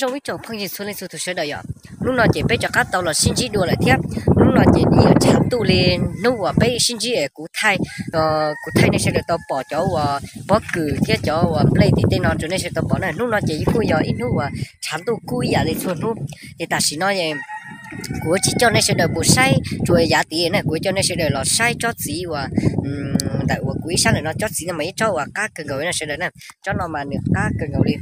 Zoo ib tsoom phooj ywg txhua leej txhua tus sawv daws yom, hnub no ces peb rov qab tau los sib ntsib dua lawm thiab. Hnub no ces nws yuav tshav ntuj li hnub uas peb sib ntsib es kuv thaij, kuv thaij nej sawv daws tau pom cov uas pob kws thiab cov uas nplej tim tej no rau nej sawv daws tau pom na. Hnub no ces kuj yog ib hnub uas tshav ntuj kub ib yam li txhua hnub. Ces tam sim no kuv tsis coj nej sawv daws mus saib tsuas yav tid na, kuv coj nej sawv daws los saib tsob txiv uas ntawm uas kuv ib sab lawm no. Tsob txiv no mas ib tsob uas qab kawg nkaus no sawv daws na. Tsob no mas nws qab kawg nkaus li.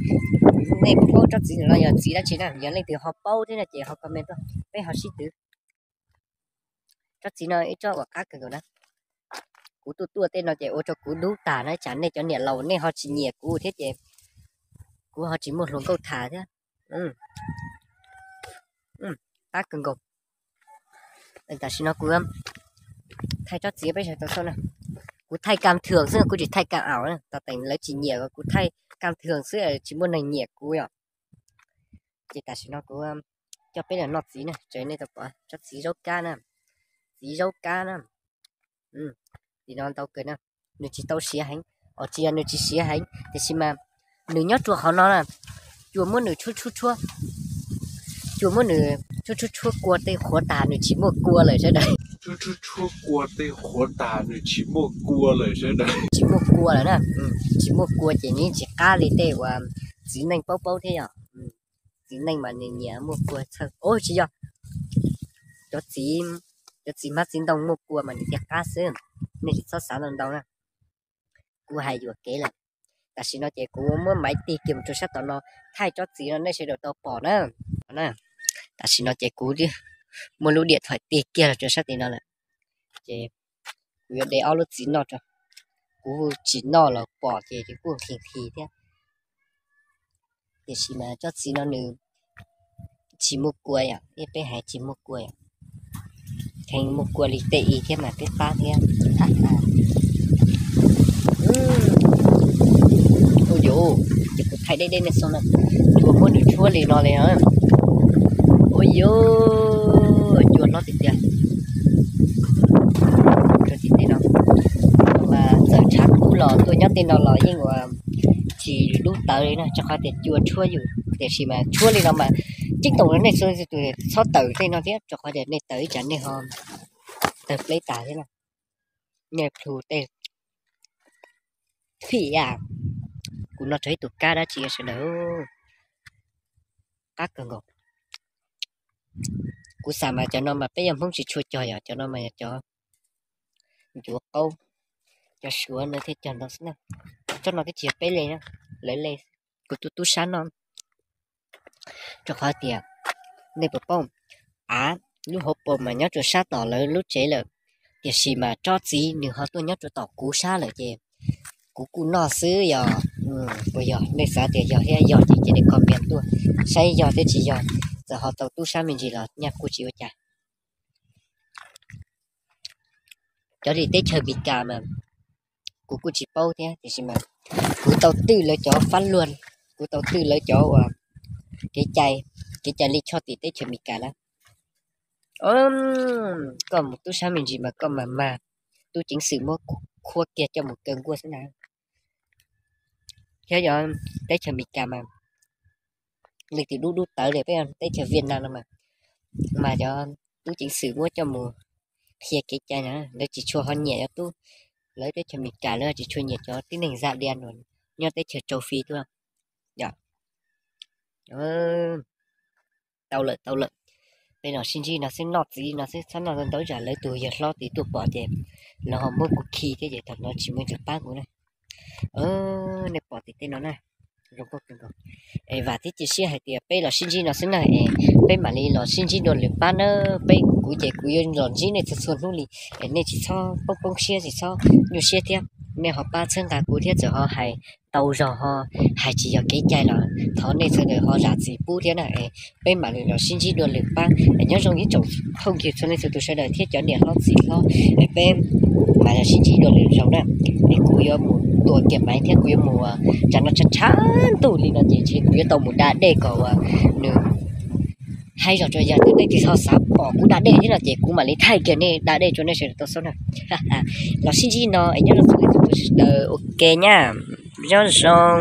Nej paub tsob txiv no yog txiv dab tsi na? Yog leej twg ho paub thiab no ces ho comment tuaj peb ho sib twv. Tsob txiv no ib tsob uas qab kawg nkaus na. Kuv tuaj tuaj tej no ces ua rau kuv dub tas na, tsam nej cov niam laus nej ho tsis nyiam kuv thiab ces kuv ho tsis muaj hluas nkauj tham thiab. Qab kawg nkaus. Tam sim no kuv thaij tsob txiv peb sawv daws tau xauj na. Kuv thaij kam thwm xwb, kuv tsis thaij kam aum na, tos teem lawv tsis nyiam kuv thaij kam thwm xwb tsis muaj neeg nyiam kuv yom. Ces tam sim no kuv coj peb los noj txiv na, tseem nej tau pom tsob txiv zaub kab na, txiv zaub kab na. Txiv no ntau kawg na, nws tsis tau siav heev, os tsis yog nws tsis siav heev tiam sis mas nws nyob rua qhov no na, cua muab nws tshuab tshuab tshuab, cua muab nws tshuab tshuab tshuab kua tej qhuav tas nws tsis muaj kua lawm sawv daws. Tshuab tshuab tshuab kua tej qhuav tas nws tsis muaj kua lawm sawv daws. Tsis muaj kua lawm na, tsis muaj kua ces nws yeej tsis qab li tej uas txiv neej paub paub thiab yom. Txiv neej mas nws nyiam muaj kua txhawj. Ub tsis yog, cov txiv, cov txiv hmab txiv ntoo muaj kua mas nws thiaj qab xwb, nej tsis txhob xav ntau ntau na. Kuv hais yuam kev lawm. Tam sim no ces kuv muab maiv tig kiag mus rau sab tom no, thaij tsob txiv no nej sawv daws tau pom na. Tam sim no ces kuv muaj lub diam thais tig kiag los rau sab tim no lawm, ces kuv yuav de ob lub txiv noj rau. Kuv tsis noj los pom ces kuj nqhis nqhis thiab. Tiam sis mas tsob txiv no nws tsis muaj kua yom, peb hais tsis muaj kua yom, kheev muaj kua li tej i thiab mas peb qab thiab. Ua yuav, ces kuv thaij deb deb nej xauj na, cua muab nws tshuab li no li. Ua yuav, cua hlob tiag tiag. Rau tim tej no mas txawm tshav kub los tuaj nyob tej no los yeej ua tsis dub tawv li na, rau qhov tias cua tshuab yus, tiam sis mas tshuab li no mas ceeb toom rau nej txhob tawm tej no thiab, rau qhov tias nej tawm ib tsam nej ho tawg pleb tas thiab na. Nej plhu tej phim a. Kuv noj rau ib tug kab dab tsi sawv daws, qab kawg nkaus. Kuv xav mas cov no mas peb yog Hmoob tsis tshua cog yom, cov no mas yog cov ncuav qaub, cov suav no thiaj cog ntau xwb na. Tsob no twb tsis yog peb le na, lawv le. Kuv tus tub sab no, rau qhov tias nej puas paub, av lub hauv paus mas nyob rau sab tom lawv lub tsev lawm, tiam sis mas tsob txiv nws ho tuaj nyob rau tom kuv sab lawm ces kuv kuj noj xwb yog. Puas yog? Nej xav tias yog thiab yog ces cia nej comment tuaj saib yog thiab tsis yog. Txawm ho tau tub sab me ntsis los nyaj kuj tsis ua cas. Cov tim teb chaws Amelikas mas kuv kuj tsis paub thiab, tiam sis mas kuv tau twj lawv cov fab luag, kuv tau twj lawv cov uas kev cai, kev cai li choj tim teb chaws Amelikas na. Koj mus tub sab me ntsis mas koj mas mag tub ceev xwm muab khuab kiag coj mus kaw nkuaj xwb na. Thiab cov teb chaws Amelikas mas leej twg dub dub tawv li peb teb chaws Vietnam no mas, mas cov tub ceev xwm muab coj mus qhia kev cai na, lawv tsis tshua ho nyiam cov tub, lawv teb chaws Amelikas lawv tsis tshua nyiam cov tib neeg da dhia nyob teb chaws châu Phi tuaj. Tau lawm, tau lawm. Peb los sib ntsib no xwb, noj txiv no xwb, txhob noj ntau ntau tsam lawv tus yawg hlob tid tuaj pom ces lawv ho muab kuv khi thiab ces thaum no tsis muaj leej twg pab kuv na. Nej pom tim tej no na, zoo nkauj kawg nkaus. Es vam thiab cia siab hais tias peb los sib ntsib no xwb na, es peb mam li los sib ntsib dua lwm pab na. Peb, kuv ces kuv yuav los ntsib nej txhua txhua hnub li, es nej tsis txhob poob poob siab, tsis txhob nyuaj siab thiab. Nej ho pab txhawb nqa kuv thiab, txawm ho hais ntau zog ho hais tsis yog kev cai los thov nej sawv daws ho zam txim pub thiab na. Es peb mam li los sib ntsib dua lwm pab, es nyob zoo ib tsoom phooj ywg txhua leej txhua tus sawv daws thiab cov niam hlob txiv hlob, es peb mam los sib ntsib dua lwm zaus na. Es kuv yuav mus tua kiag maiv thiab kuv yuav mus, tsam no tshav tshav ntuj li no ces kuv yuav tau mus da dej kom uas nws haib zog rau. Yog tias nej tsis txhob xav pom kuv da dej thiab no ces kuv mam li thaij kiag nej da dej rau nej sawv daws tau xauj na. Los sib ntsib no es nyob zoo txhua leej txhua tus sawv daws, ok nyab, nyob zoo.